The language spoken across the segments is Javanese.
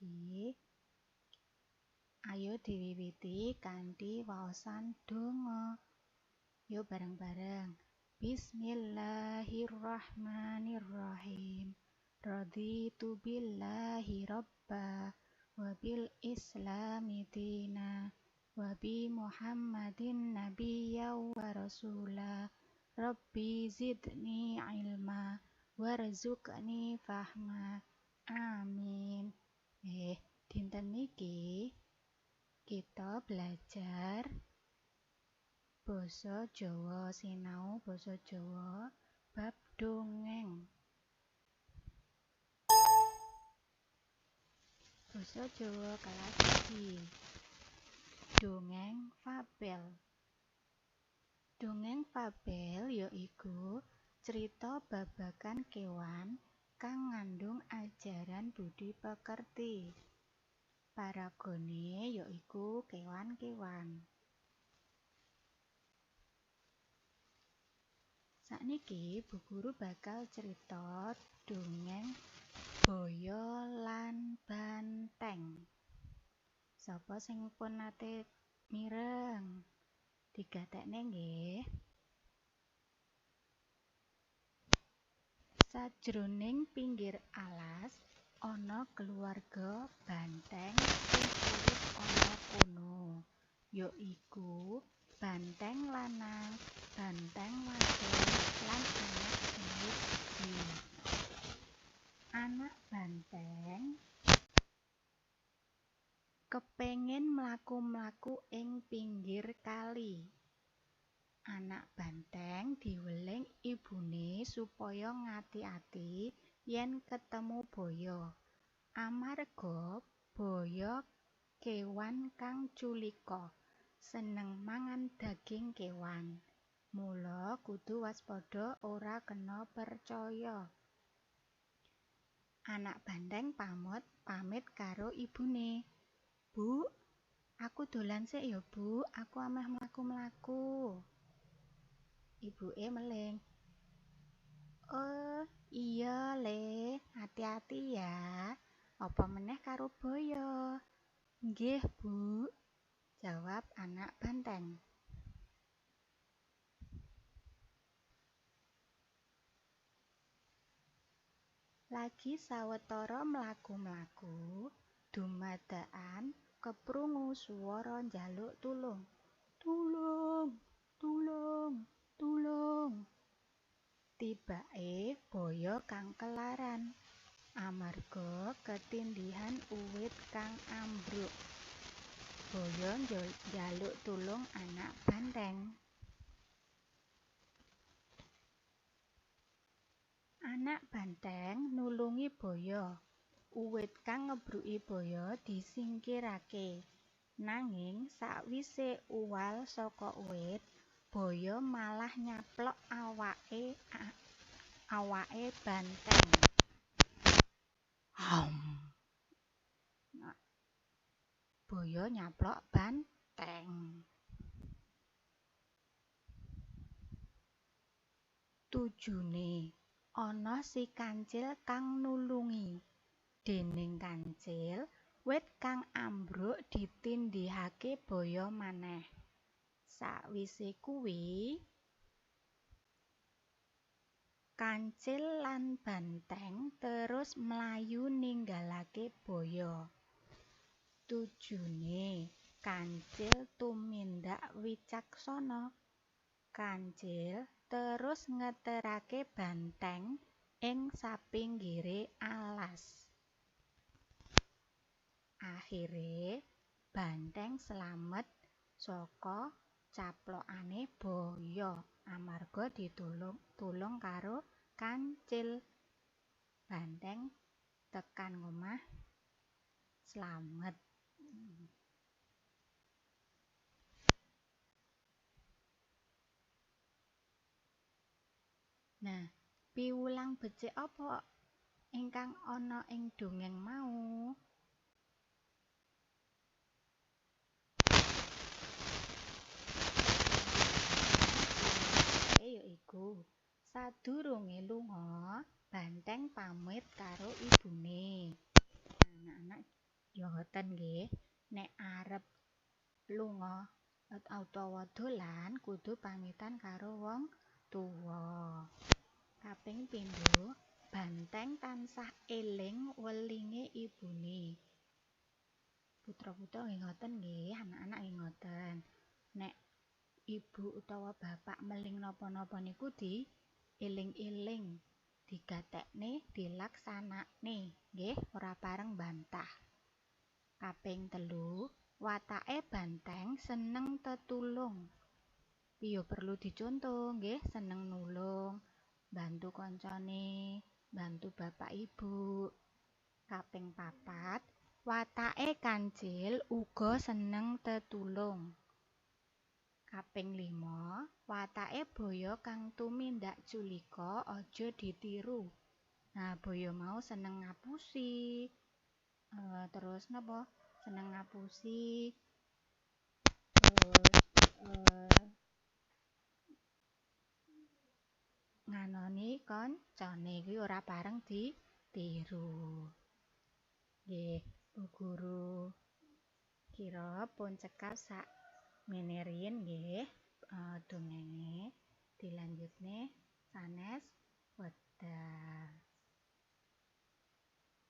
Saiki ayo diwiwiti kanthi waosan donga. Yuk bareng-bareng. Bismillahirrahmanirrahim. Raditu billahi robba wa bil islami dina wa bi Muhammadin nabiyya wa rasula. Rabbi zidni ilma warzuqni fahma. Amin. Dinten niki kita belajar basa Jawa, sinau basa Jawa bab dongeng. Basa Jawa kelas 1. Dongeng fabel. Dongeng fabel yaiku crita babagan kewan kang ngandung ajaran budi pekerti. Paragone yaiku kewan-kewan. Sakniki Bu Guru bakal crita dongeng Baya lan Banteng. Sapa sing pun nate mireng? Digatekne nggih. Sajroning pinggir alas ana keluarga banteng sing urip ana kono, yaiku banteng lanang, banteng wadon lan anak sing wis gedhe. Anak banteng kepengin mlaku-mlaku ing pinggir kali. Anak banteng diweling ibune supaya ngati-ati yen ketemu baya, amarga baya kewan kang culika, seneng mangan daging kewan. Mula kudu waspada ora kena percaya. Anak banteng pamit karo ibune. "Bu, aku dolan sik ya, Bu, aku ameh mlaku-mlaku." Ibuke meling. "Oh, iya Le, ati-ati ya. Apa meneh karo baya?" "Nggih, Bu," jawab anak banteng. Lagi sawetara mlaku-mlaku, dumadakan keprungu swara njaluk tulung. "Tulung, tulung, tulung." Tibake baya kang kelaran amarga ketindihan uwit kang ambruk. Baya njaluk tulung anak banteng. Anak banteng nulungi baya. Uwit kang ngebruki baya disingkirake. Nanging sakwise uwal saka uwit, baya malah nyaplok awake banteng. Baya nyaplok banteng. Tujune ana si kancil kang nulungi. Dening kancil, wit kang ambruk ditindihake baya maneh. Sakwise kuwi, kancil lan banteng terus mlayu ninggalake baya. Tujune kancil tumindak wicaksana. Kancil terus ngeterake banteng ing sapinggire alas. Akhire banteng slamet saka caplokane baya amarga ditulung karo kancil. Banteng tekan ngomah slamet. Nah, piwulang becik apa ingkang ana ing dongeng mau? Yaiku sadurunge lunga, banteng pamit karo ibune. Anak-anak Ya ngoten nggih, nek arep lunga utawa dolan kudu pamitan karo wong tuwa. Kaping pindho, banteng tansah eling welinge ibune. Putra-putra nggih ngoten nggih, anak-anak nggih ngoten. Nek ibu utawa bapak meling napa-napa niku di eling-eling, digatekne, dilaksanakne, nggih, ora pareng bantah. Kaping telu, watake banteng seneng tetulung. Piye perlu dicontoh nggih, seneng nulung, bantu kancane, bantu bapak ibu. Kaping papat, watake kancil uga seneng tetulung. Kaping lima, watake baya kang tumindak culika aja ditiru. Nah, baya mau seneng ngapusi. Terus napa? Seneng ngapusi. Terus nganoni kancane kuwi ora pareng ditiru. Nggih, Bu Guru kira pun cekap sak mene riyin nggih, dongenge dilanjutne sanes wekdal.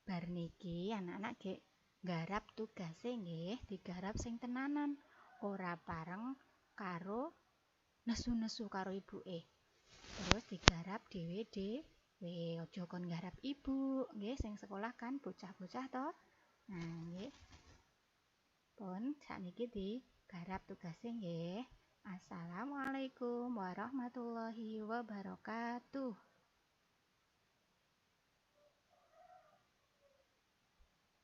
Bar niki anak-anak gek nggarap tugase nggih, digarap sing tenanan, ora pareng karo nesu-nesu karo ibuke. Terus digarap dhewe-dhewe, aja kon nggarap ibu, nggih, sing sekolah kan bocah-bocah to. Nah, nggih. Pun sakniki digarap tugase nggih. Assalamualaikum warahmatullahi wabarakatuh.